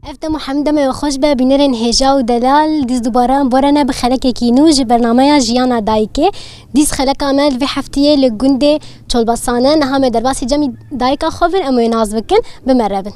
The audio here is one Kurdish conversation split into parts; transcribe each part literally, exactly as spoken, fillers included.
Ev dem û hemdeme we xweş be, bînerên hêja û delal, dîs dubare em bore ne bi xelekekî nû ji bernameya Jiyana Dayikê. Dîs xeleka me li vê heftiyê li gundê Çolbesane. Niha me derbasî cemî dayika xwe bin, em wê nas bikin, bi me re bin.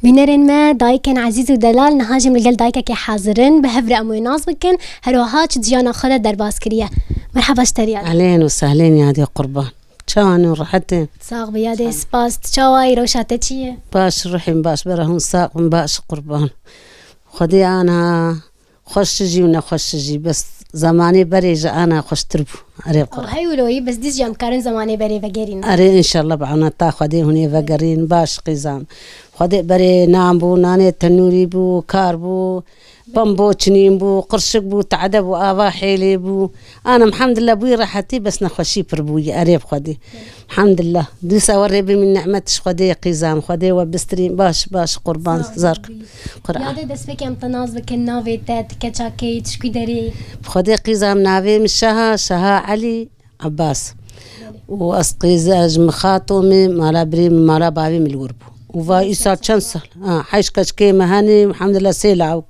Bînerên me, dayikên ezîz û delal, niha jî em li gel dayikekê hazir in. Bi hev re em wê nas bikin. Her wiha çi di jiyana xwe de derbas kiriye. Merhaba ji te re yadê. Ehlên û sehlên yadê qurban. Çawan û rehet in? Sax bî yadê, spas. Tu çawa yî, rewşa te çi ye? Baş, ruhên baş, bera hûn sax bin, baş qurban. Xwedê ana xweş jî û nexweş jî, bes zemanê berê ji ana xweştir bû. Erê Qur'an. Hey wilo yî, bes dîs jî em karin zemanê berê vegerîn. Erê, înşallah bi aneta Xwedê hûn ê vegerîn, baş qîzan. Xwedê berê nan bû, nanê tenûrî bû, kar bû, bambo çinîn bû, qirşik bû, tade bû, ava hêlê bû. Ana, elhamdulillah, bûyî rehetî, bes nexweşî pir bûyî, erê bi Xwedê. Elhamdulillah. Dîsa we rê bimîn, nîmet ji Xwedê, qîzan, Xwedê we bistirîn, baş, baş, qurban, zark. Qur'an. Yadê destpêkê em te nas bikin, navê te, tu keça kê yî, tu ji kû derê yî? Bi Xwedê qîzam, navê min Şaha, Şaha Elî Abbas. Belê. Û ez qîza ji Mixato me, mala birê min, mala bavê min li wir bû. Û va îsal çend sal? Ha, heşt keçikê me hene, elhamdulillah sê lawik.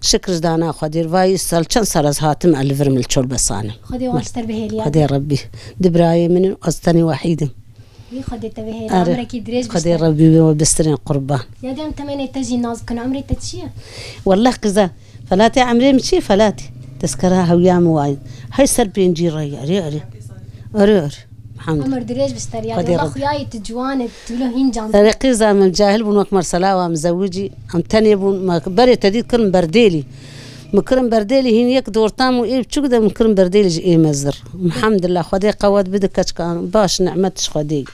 Şikir ji dana Xwedê. Va îsal çend sal ez hatim, ez li vir im li Çolbesan im. Xwedê wan ji te re bihêliya. Xwedê Rebbî. Du birayê min in, ez tenê wehîd im. Wî Xwedê te bihêle, erê, emrekî dirêj biste. Xwedê Rebbî wê we bistirên qurban. Ya dem temenê te jî nas bikin, emrê te çi ye? Wallah qiza, felatê emrê min çi ye felatê? Tezkera hewiya min wayî. Hey ser pêncî re ye, erê, erê. Erê, erê. Elhamdulillah. Emir dirêj biste ya. Xwedê Rebbî. Xweyayê tu ciwan î, tu lo hîn can. Erê qiza min cahil bûn wek mersela wa mizewicî. Em tenê bûn, me berê te dît kirin berdêlî. Min kirin berdêlî hîn yek dortam û ê biçûk de min kirin berdêlî ji ê mezir. Elhamdulillah, Xwedê qewet bide keçikan. Baş, nîmet ji Xwedê.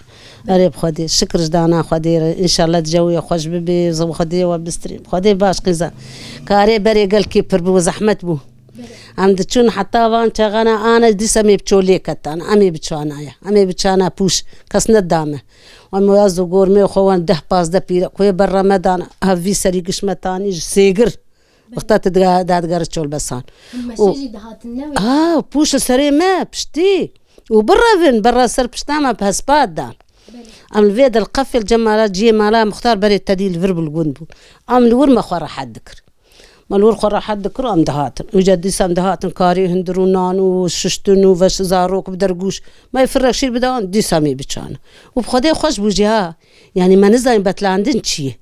Erê bi Xwedê. Şikir ji dana Xwedê re. Înşallah di cewê xweş bibê, zim Xwedê we bistirî. Xwedê baş qîza. Karê berê gelkî pir bû, zehmet bû. Em diçûn heta van çaxana ana dîsa em ê bi çolê ketan. Em ê bi çanaya. Em ê bi çana pûş. Kes nedame. Em waz û gormê xwe wan deh pazdeh pîre. Xwe ber Remedan. Ev vî serî giş me tanî ji sêgir. Wexta tu diga-, dadigere Çolbesan. Hûn meşe jî dihatin ne wê? Ha, pûş li serê me, piştî. Û birevin, berra ser pişta me bi hespat dan. Belê. Em li vê de li qefê li cem mala, cihê mala Muxtar berê te dî li vir bû, li gund bûn. Em li wir me xwe rehet dikir. Me li wir xwe rehet dikir û em dihatin. Îca dîsa em dihatin karê hundir û nan û şiştin û veş zarok bi dergûş. Me firek şîr bida wan, dîsa em ê biçane. Û bi Xwedê xweş bû jî ha. Yanî me nizanî betlandin çi ye.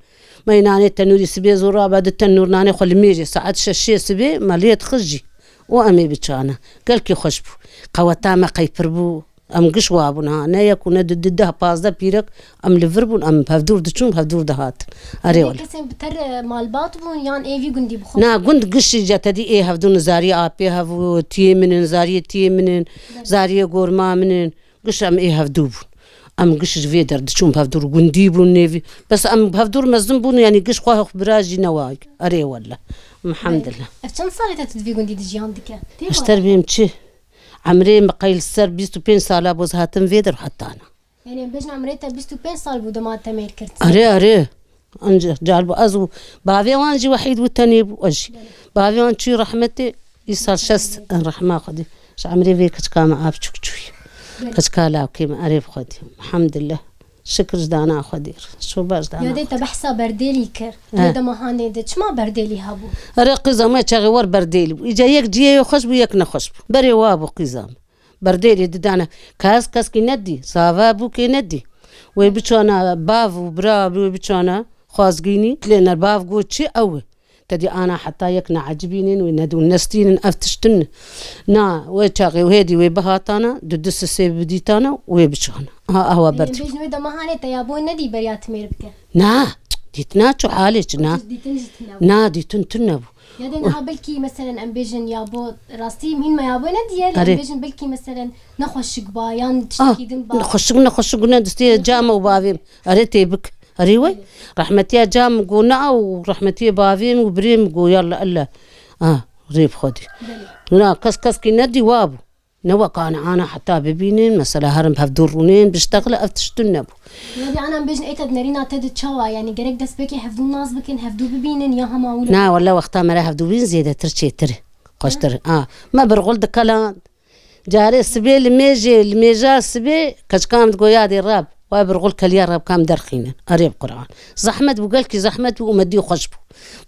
Me nanê tenûrî sibê zora be di tenûr nanê xwe li mêjê saet şeşê sibê me lê dixist jî. Û em ê biçane. Gelkî xweş bû. Qeweta me qey pir bû. Em giş wa bûn ha. Ne yek û ne du, du, deh, pazdeh pîrek em li vir bûn. Em hevdûr diçûn, hevdûr dihatin. Erê wele. Kesên bi te re malbat bûn yan ê vî gundî bi xwe? Na, gund giş îca te dî ê hevdûn zariyê apê hev û tiyê min in, zariyê tiyê min in, zariyê gorma min in. Giş em ê hevdû bûn. Em giş ji vê der diçûn, bi hevdûr gundî bûn nêvî. Bes em bi hevdûr mezin bûn, yanî giş xwe bira jî newayî. Erê wele. Elhamdulillah. Ev çend salê te tu di vî gundî de jiyan dike? Tê ji te re bêm çi? Emrê min qey li ser bîst û pênc sala boz hatim vê der hatana. Yanî em bêjin emrê te bîst û pênc sal bû dema te mêr kir. Erê, erê. Ancî car bû ez û bavê wan jî wehîd bû, tenê bû ez jî. Bavê wan çû rehmetê, îsal şest, rehma Xwedê. Ji emrê vê keçika me a biçûk çûyî. Belê. Keçika lawkê me, erê bi Xwedê. Elhamdulillah. Şikir ji dana Xwedê re. Şo baş dana. Yadê te behsa berdêlî kir. He. Lê dema hanê de çima berdêlî hebû? Erê qîza me çaxê wer berdêlî bû. Îca yek cihê xweş bû, yek nexweş bû. Berê wa bû qîza me. Berdêlê didane. Kes keskî nedî. Save bûkê nedî. Wê biçana bav û bira wê biçana xwazgînî. Lê ne bav got çi ew e. Te dî ana heta yek neecibînin wê nedû nestînin ev tiştin. Na, wê çaxê wê dî wê bihatana, du du sisê bidîtana, wê biçana. Aha, aha, berdî. Bêjin wê dema hanê te ya bo nedî beriya timêr bike. Na. Dîtina çû halê çi na. Dîtin jî tune bû. Na, dîtin tune bû. Ya de niha belkî, meselen, em bêjin ya bo rastî hîn me ya bo ne diye, Erê. Em bêjin belkî, meselen, nexweşik ba, yan Ah, tiştekî din ba. Xweşik, nexweşik ne distê cam û bavêm. Erê tê bik. Erê wey. Rehmetiya cam go na û rehmetiya bavêm û birêm go yalla ella. Ah, rê bi Xwedê. Belê. Na, kes keskî nedî wa bû. Ne wek ana, ana heta bibînin, mesela herin bi hevdû rûnên, biştexile ev tiştin nebû. Ya de ana em bêjin ê te di nerîna te de çawa, yanî gerek dest pêkê hevdû nas bikin, hevdû bibînin ya hema wilo? Na, wele wexta me re hevdû bîn zêdetir çêtir, xweştir. Ha, me birxul dikelan. Carê sibê li mêjê, li mêja sibê keçika min digo yadê rab, wa birxul keliya rab kam derxînin. Erê bi Quran. Zehmet bû, gelkî zehmet bû û me dî xweş bû.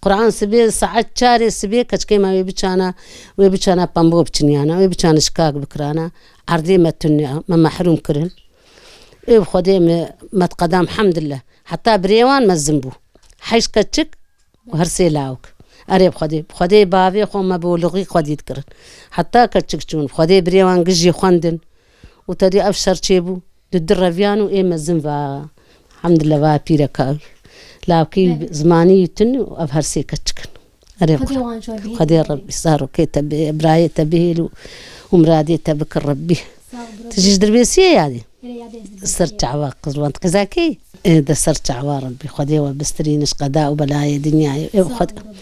Quran sibê saet çarê sibê keçikê me wê biçana, wê biçana pembo biçinyana, wê biçana şikak bikirana. Erdê me tune, me mehrûm kirin. Ê bi Xwedê me, me diqeda, elhemdulillah. Heta birê wan mezin bû. Heşt keçik û her sê lawik. Erê bi Xwedê. Bi Xwedê bavê xwe me bolixî xwedî dikirin. Heta keçik çûn. Bi Xwedê birê wan gijî xwendin. Û tedî ev şer çêbû. Di du reviyan û ê mezin va. Elhemdulillah va pîreka wî. Lawkî zimanî wî tune û ev her sê keçik in. Erê Xwedê wan ji we bihêle. Xwedê Rebbî zarokê te bi, birayê te bihêl û, û miradê te bikir Rebbî. Sağ ol, bro. Tu jî ji Dirbêsiyê yadî? Erê, yadê ez Dirbêsiyê. Ser çava qizwan qizakî, e, de ser çava Rebbî. Xwedê we bistirîniş qeda û belayê dinyayê. Ew Sağ ol, Xwedê. Rebbî.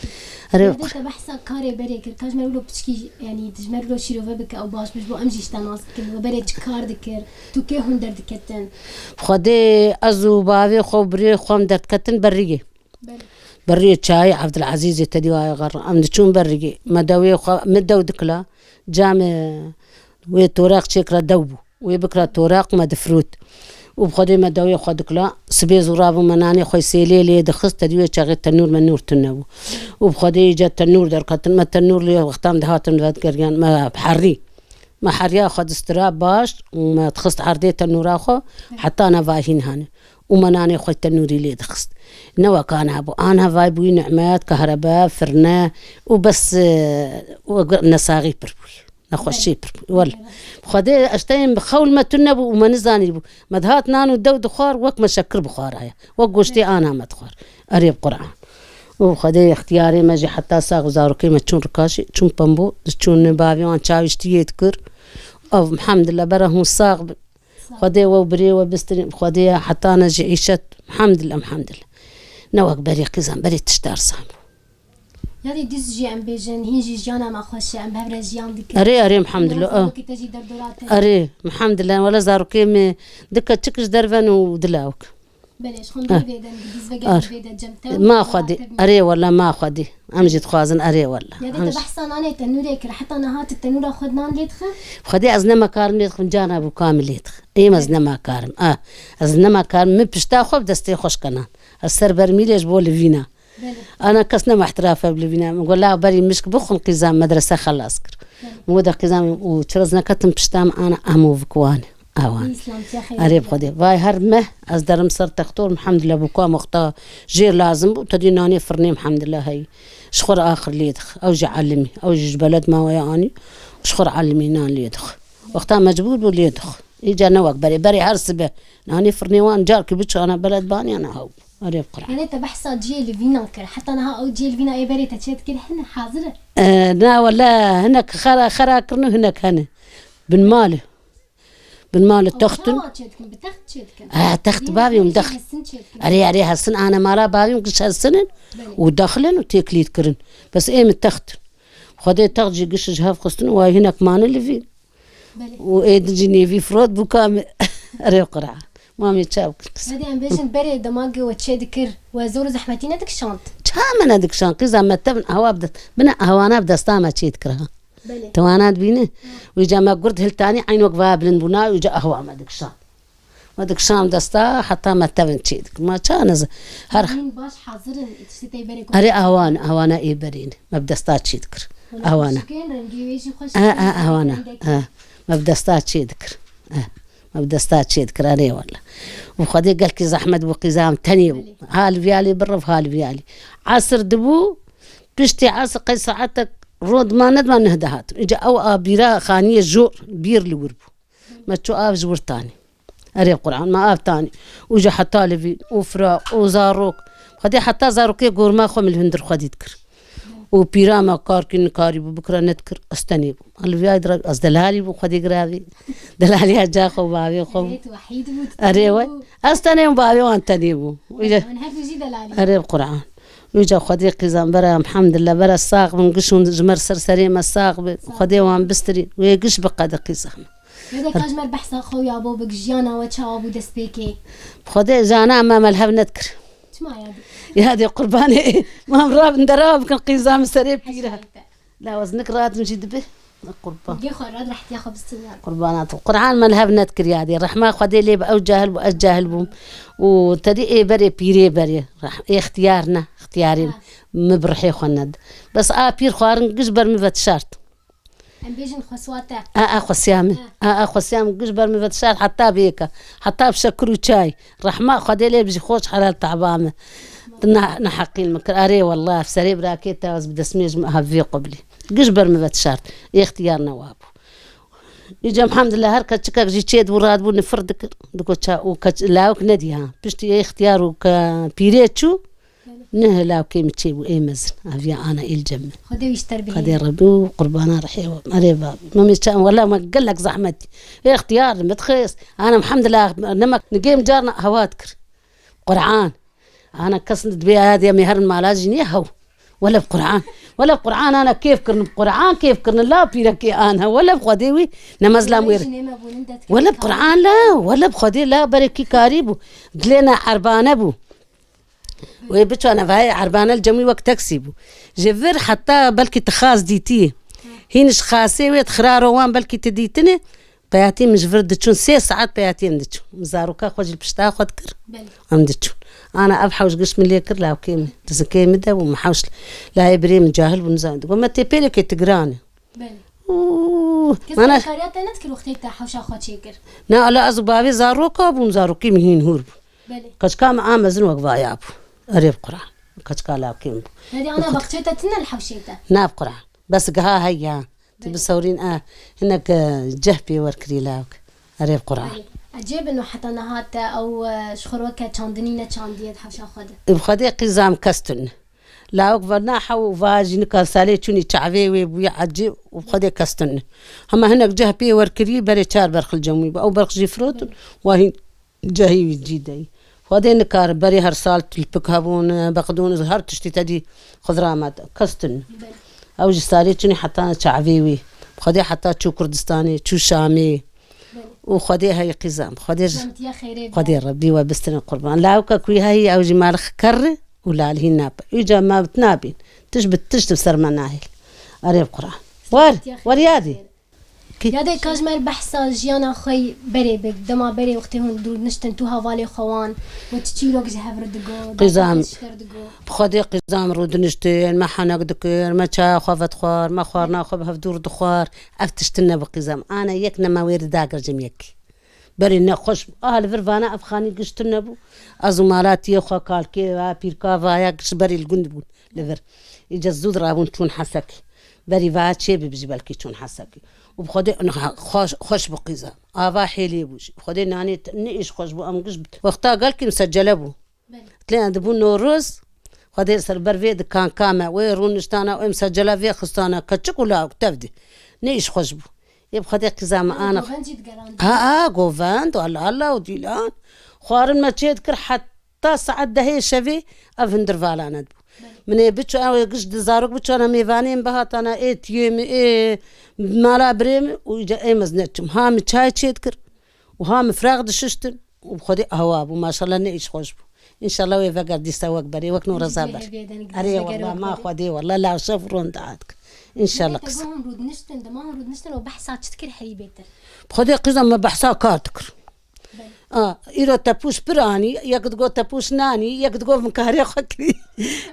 Erê Yadê te behsa karê berê kir. Ka ji me wilo piçkî, yanî ji me wilo şîrove bike ew baş bû. Ji bo em jî ji te nas bikin. We berê çi kar dikir? Tu kê hûn derdiketin? Xwedê ez û bavê xwe û birê xwe em derdiketin berrîgê. Belê. Berriyê çayê Evdilezîzê te dî wayê xerr. Em diçûn berrîgê. Me dewê xwe, me dew dikila. Camê wê toraq çêkira dew bû. Wê bikira toraq me difirot. Û bi Xwedê me dewê xwe dikila. Sibê zû rabû me nanê xwe sêlê lê dixist. Te dî wê çaxê tenûr menûr tune bû. Û bi Xwedê îca tenûr derketin. Me tenûr lê wextan dihatin vedigeryan me herî. Me heriya xwe distira baş û me dixist erdê tenûra xwe heta nava hîn hane. Û me nanê xwe tenûrî lê dixist. Ne wek ana bû. Ana vay bûyî nimet, kahrebe, firne û bes, e, û nesaxî pir bûyî. Nexweşî pir bûyî. Wele. Xwedê eşteyên bi xewl me tune bû û me nizanî bû. Me dihat nan û dew dixwar wek me şekir bixwaraya. Wek goştê ana me dixwar. Erê bi Quran. Û Xwedê extiyarê me jî heta sax û zarokê me çûn rikaşî, çûn pembo, diçûn bavê wan çawîştiyê dikir. Ev, elhemdulillah, bera hûn sax bin. Xwedê we û birê we bistirîn, Xwedê ya heta ne jî îşet, elhemdulillah, elhemdulillah. Ne wek berê qîzan, berê tişt arsan bû. Yadê dîs jî em bêjin, hîn jî jiyana me xweş e, em bi hev re jiyan dikin. Erê, erê, elhemdulillah. Zarokê te jî derdora te. Erê, elhemdulillah, wele zarokê me dike çik ji derven û dilawik. Belê, ji xwe Ah. Bê vêden, bi dîz vege Ar. Vêde cem te. Ma xwedî, erê wele ma xwedî. Em jî dixwazin erê wele. Ya de Em te jî- behsa nanê tenûrê kir, heta niha tu tenûra xwe nan lê dixe? Xwedî ez nema karim lê dixim, cana bû kamil lê dixim. Êm ez Belê. Nema karim. Ah, ez nema karim, min pişta xwe bi destê xwe şikenan. Ez ser bermîlê ji bo livîna. Belê. Ana kes nema ihtiraf ev livîna. Min got, la berî mişk bixwin qîza medrese xelas kir. Belê. Min got, de qîza min û çiroz neketim pişta min ana amo vikwane. Awan. Îslamtiya xeyr Erê be. Bi Xwedê. Vay her meh ez derim ser textor, elhemdulillah, bû ka wexta jêr lazim bû, te dî nanê firnê, elhemdulillah, heyî. Ji xwe re axir lê dix. Ew jî elimî. Ew jî ji beled maweye anî. Ji xwe re elimî nan lê dix. Wexta mecbûr bû lê dix. Îca ne wek berê. Berê her sibe. Nanê firnê wan carkî biçana beled baniyana hew. Erê bi Quran. Yanê te behsa ciyê li vîna kir. Heta niha ew ciyê li vîna ê berê te çê dikir hene hazir e? E, na wele hinek xera, xera kirin û hinek hene. Bin malê. Bin malê Ew textin. Çawa çê dikin? Bi text çê dikin? Ha, text Dîn bavê xwe min jî dex. Hesin çê dikin. Erê, erê, hesin ana mala bavê min giş hesinin Belê. Û dexilin û têkilî dikirin. Bes ê min textin. Xwedê text jî giş ji hev xistin û ay hinek mane li vî. Belê. Û ê din jî nêvî firot bû ka me. Erê Quran. Mamê çav kir kız. Hadi em bêjin berê dema ge we çê dikir, we zor û zehmetî nedikişand? Ça me nedikişand, qîza me tevin awa bi dest, bine awana bi desta me çê dikir ha. Belê. Tewana dibîne? Wîca me gurd hiltanî eyn wek vaya bilind bûna, wîca ahwa me dikişand. Me dikişand desta, heta me tevin çê dikir. Ma ça neze, her Min baş hazir in, tiştê tey berê Erê awan, awana ê berê ne. Me bi desta çê dikir. Wala Awana. xweşik in, rengê wê jî xweş E, in, e, awana. rengekî. E. Me bi desta çê dikir. E. Me bi desta çê dikir, erê wala. Û Xwedê gelkî zehmet bû, qîza em tenê bû. Belê. Hal viyalê birif, hal viyalê. Esir dibû, piştî esir qey saetek ro dima nedima neh dihatin. Îca ew a bîra xaniyê jor, bîr li wir bû. Me çû av ji wir tanî. Erê Quran, me av tanî. Û ji heta li vî, û firaq, û zarok. Xwedê heta zarokê gorma xwe min li hundir xwedî dikir. Û pîra me kar kir, nikarîbû bikira nedikir, ez tenê bûm. Li vî ayê de ez delalî bûm, Xwedê giravî. Delaliya ca xwe bavê xwe bû. Erê, tu wehîd bû, tu Erê tenê we. Bû. Ez tenê bûm, bavê wan tenê bû. Wî de Wan her du jî delalî. Erê bi Quran. Wî ca Xwedê qîzan bera, elhamdulillah, bera sax bin, giş hûn ji me ser serê me sax bi. Xwedê wan bistirî. Wê giş biqede qîzan. Yadê ka ji me behsa xwe ya bo bi jiyana we çawa bû destpêkê? Xwedê jana me me li hev nedikir. Çima yadê? Yadê qurbanê mam rabin dera bikin qîza min serê pîre. Heşayî te. La ez nik radim jî dibe. Qurban. Gê xwe rad rehtiya xwe bistin ya. Qurbanat. Quran me li hev nedikir yadê. Rehma Xwedê lê bi ew cahil bû, ez cahil bûm. Û tedî ê berê pîrê berê. Reh-, ê ixtiyar ne, ixtiyarê Ha. min bi rihê xwe ned. Bes a pîr xwarin giş ber min vetişart. Em bêjin xweswa te. A, a xwesiya min. Ha. A, a xwesiya min giş ber min vetişar heta bêka. Heta bi şekir û çay. Rehma Xwedê lê bijî xweş helal taba min. Tu ne, neheqîn min kir. Erê wallah, serê birakê te ez bi destmêj min hevî qubilî. Giş ber min vetişart. Êxtiyar ne wa bû. Îca elhamdulillah her keçikek jî çê dibû radibû nifir dikir. Digot ça û keç lawik nedî ha. Piştî êxtiyar û ke pîrê çû, Neh lawkê min çêbû ê mezin. Aviya ana êl cem min. Xwedê wî ji te re bihêle. Xwedê Rebî û qurbana rihê we. Erê bab. Mamê çawa, wela me gelek zehmet dî. Ê ixtiyar min dixist. Ana elhamdulillah, nema nigê min carna hewa dikir. Quran. Ana kes dibê aya diye me herin mala jî niye hew. Wele bi Quran. Wele bi Quran ana kêf kirin. Bi Quran kêf kirin. La pîrekê ana. Wele bi Xwedê wî nemez la wêr. Wele bi Quran la. Wele bi Xwedê la berekî karî bû. Dilê ne erbane bû. Wê biçane vayê erbane li cem wî wek teksî bû. Ji vir heta belkî tu xas dîtî. Hîn ji xasê wê di xiraro wan belkî tu dîtine. Peyatî min ji vir diçûn, sê saet peyatî em diçûn. Min zaroka xwe jî li pişta xwe dikir. Belê. Em diçûn. Ana ev hewş giş min lê kir, lawkê min. Dizikê min de bû, min hewş layê birê min cahil bû, nizan. Digot, me tê pêlekê tu giran e. Belê. Û, Kes mana alîkariya te nedikir wextê te hewşa xwe çêkir? Na, ala ez û bavê zaroka bûn, zarokê min hîn hûr bû. Belê. Keçika min a mezin wek vaya bû. Erê bi Quran. Keçika lawkê min bû. Hadi ana baxçê te tine li hewşê te? Na bi Quran. Bes giha heya. Tu Belê. Bisewrîn a. Hinek, e, ceh pê wer kirî lawk. Erê bi Quran. Belê. Ecêb in û heta niha te ew, e, ji xwe re weke çandinî neçandiye di hewşa xwe de? Bi Xwedê qîzam kes tune. Lawik ve nahew û va jî nika salê çûnî çavê wê bûye ecî û bi Xwedê kes tune. Hema hinek ceh pê wer kirî berê çar berx li cem wî bû. Ew berx jî firotin, wa hîn cehî wî cî deyî. Xwedê nikare berê her sal tilpik hebûn, beqdûn, her tiştî te dî xudra me de. Kes tune. Ew jî salê çûnî heta çavê wî. Xwedê heta çû Kurdistanê, çû Şamê. Û Xwedê heyî qîzan. Xwedê Selametî ya xeyrê be. Xwedê Rebî we bistine qurban. Lawika ku heyî ew jî malix kerr e û lalihî nabe. Îca me nabîn. Tişt bi tişt bi ser me nahêl. Erê bi Quran. Wer, Selametî ya wer xeyrê yadî. be. Ki- Yadê ka ji me re behsa jiyana xwe yî berê bik. Dema berê wextê hûn dûr niştin tu hevalê xwe wan. We tu çîrok ji hev re digot. Qîzan. Derdek ji te re digot. Bi Xwedê qîzan rûdiniştin, me henek dikir, me çaya xwe vedixwar, me xwarina xwe bi hev dûr dixwar. Ev tiştin ne bi qîzam. Ana yek ne me wê dagir cem yekî. Berê ne xweş bû. Aha li vir vana ev xanî giş tune bû. Ez û malatiyê xwe kalkê ve, pîrka vaya giş berê li gund bûn li vir. Îca zûd rabûn çûn Hesekê. Berî vaya çê bibijî belkî çûn Hesekê. Û bi Xwedê niha xweş, xweş bû qîzam. Ava hêlê bû jî. Xwedê nanê te-, ne îş xweş bû, em giş bi-, wexta gelkî misecele bû. Belê. Lê em dibû Newroz, Xwedê li ser ber vê dikanka me, wê rûniştana, wê misecela vê xistana, keçik û lawik tev dî. Ne îş xweş bû. Ê bi Xwedê qîza me Yanî ana. Govend jî digerandî. Ha, ha, govend, Allah, Allah û dîlan. Xwarin me çê dikir heta saet dehê şevê ev hundir valane dibû. Belê. Min ê biçû, ew ê giş di zarok biçûna mêvanê min bihatana, ê tiyê min, ê mala birê min û îca ê mez neçûm. Ha min çay çê dikir û ha min firaq dişiştin. Û bi Xwedê awa bû, maşallah ne îş xweş bû. Înşallah wê veger dîsa wek berê, wek nû Hûn jî reza dê ber. Hevê de Erê veger wallah, wek ma berê. Xwedê wallah, lawşev û ronda dikin. Înşallah Belê, qisa. Te got hûn rûdiniştin, dema hûn rûdiniştin û behsa çi dikir herî bêtir? Bi Xwedê qîza me behsa kar dikir. Belê. A, îro te pûş pir anî, yek digot te pûş nanî, yek digot min karê xwe kirî.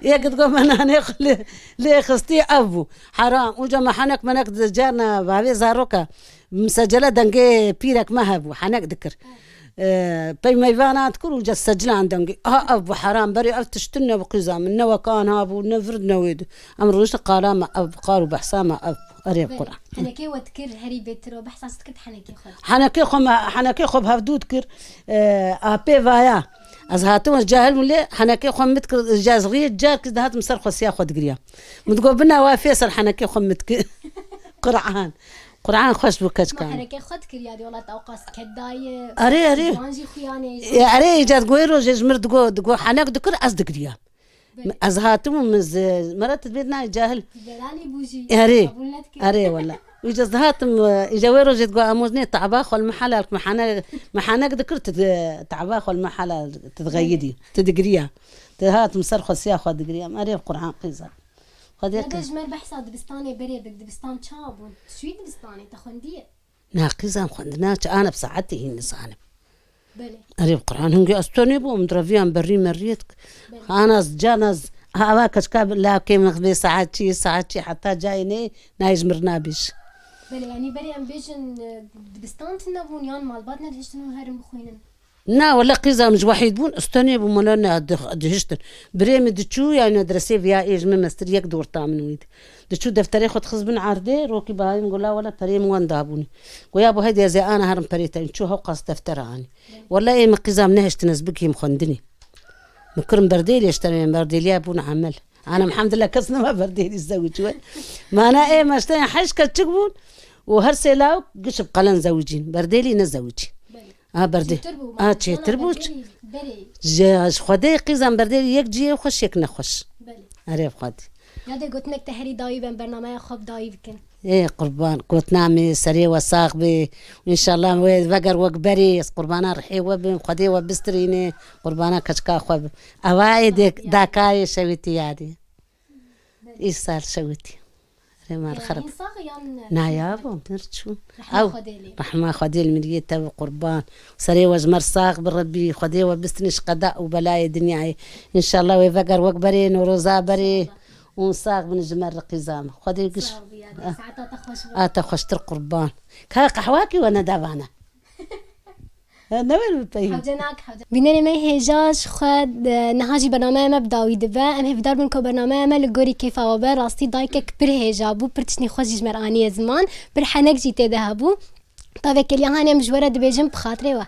Yek digot me nanê xwe lê, lê xistî ev bû. Heram. Ûca me henek menek di carna bavê zaroka. Misecele dengê pîrek me hebû, henek dikir. E, pey meyvana dikir û ce secilan dengê. Aha, ev bû heram, berê ev tiştin ne bi qîza min, ne wek an ha bû, ne vird ne wê di. Em rûniştin qala me ev, qal û behsa me ev, erê Belê. Quran. Henekê we dikir herî bêtir û behsa dikir henekê xwe. Henekê xwe me, henekê xwe bi hevdû dikir, e, apê vaya. Ez hatim, ez cahil bûm lê henekê xwe min dikir, ez riyê carkî dihatim ser xwe siya xwe digiriya. Min digot, "Bina wa fê ser henekê xwe min dikir." Quran. Quran xweş bû keçkan. Henekê xwe dikiriya, di welat ewqas kedayê. Erê, erê. Wan jî xuyanê. E, erê, îca digot, wê rojê ji mir digot, digot, henek dikir, ez digiriya. Belê. Ez hatim û min zi-, meret dibêt nayê cahil. Belanî bû jî. Erê. Qebûl nedikir. Erê wela. Îca ez dihatim, e, îca wê rojê digot, "Emoz nê te'ba xwe li mehela, mehane, mehanek dikir, tu di-, te'ba xwe li mehela, tu dixeyidî, tu digiriya." Dihatim ser xwe siya xwe digiriya. Erê Quran qîza. Xwedê Ne de qîz. Ji me behsa dibistanê berê bik, dibistan çawa bûn? Tu çûyî dibistanê, te xwendiye? Na qîzan xwendina çi ana bi saetê hîn nizanim. Belê. Erê bi Quran hingê ez tenê bûm, em direviyan berî meriyê dik. Belê. Ana ez can ez hava keçka bi lakê min bê saet çî, saet çî heta cayê nê nayê ji mir nabîj. Belê, yanî berê em bêjin, e, dibistan tune bûn yan malbat nedihiştin û herin bixwînin? Na, wele qîza min ji wehîd bûn, istenê bû, mala ne, dih-, dihiştin. Birê min diçû, yani medresê viya ê ji min mestir yek dorta min wî. Diçû defterê xwe dixist bin erdê, rokî bahayê min got, "La wele perê min wan dabûnî." Got, "Ya bo heydi ez ê ana herim perê te." Çû hewqas defter anî. Wele ê min qîza min nehiştin ez bigihîm xwendinî. Min kirin berdêlî, eşterê min berdêliya bûn emel. Ana elhamdülillah kes nema berdêlî zewicî we. Mana ê me işte heşt kes çik bûn û her sê lawik giş bi qelen zewicîn. Berdêlî ne zewicî. Belê. Ha, berdê. Çêtir bû, Ha, çêtir bû. Berê, berê. Ji, ji Xwedê qîzan berdêlî yek cihê xweş, yek nexweş. Belê. Erê bi Xwedê. Ya de gotinek te herî dawî ben bernameya xwe bi dawî bikin. Ê qurban, gotina me serê we sax be. Înşallah wê veger wek berê, ez qurbana rihê we bim, Xwedê we bistirîne, qurbana keçika xwe bim. Ewa ê dê-, dakayê şewitî yarî. Îsal şewitî. Rê mal xerab. Yanî sax yan Ne ya bo, mir çûn. Rehma Ew, Xwedê lê. Rehma Xwedê li miriyê te bi qurban. Serê we ji mer sax bi Rebbî, Xwedê we bistinî ji qeda û belayê dinyayê. Înşallah wê veger wek berê, noroza berê. Û sax bin ji me riqîza min. Xwedê giş. Sağ ol ya, Ah. Saeta te xweş be. A te xweştir qurban. Ka qehwakî we nedavana. Ne wer bi peyî. Hewce nak, hewce. Bînerê me hêja ji xwe, e, niha jî bernameya me bi dawî dibe. Em hêvdar bin ku bernameya me li gorî kêfa we be. Rastî dayikek pir hêja bû, pir tiştî xweş jî ji me re aniye ziman. Pir henek jî tê de hebû. Tavekeliya hanê em ji we re dibêjin bi xatirê we.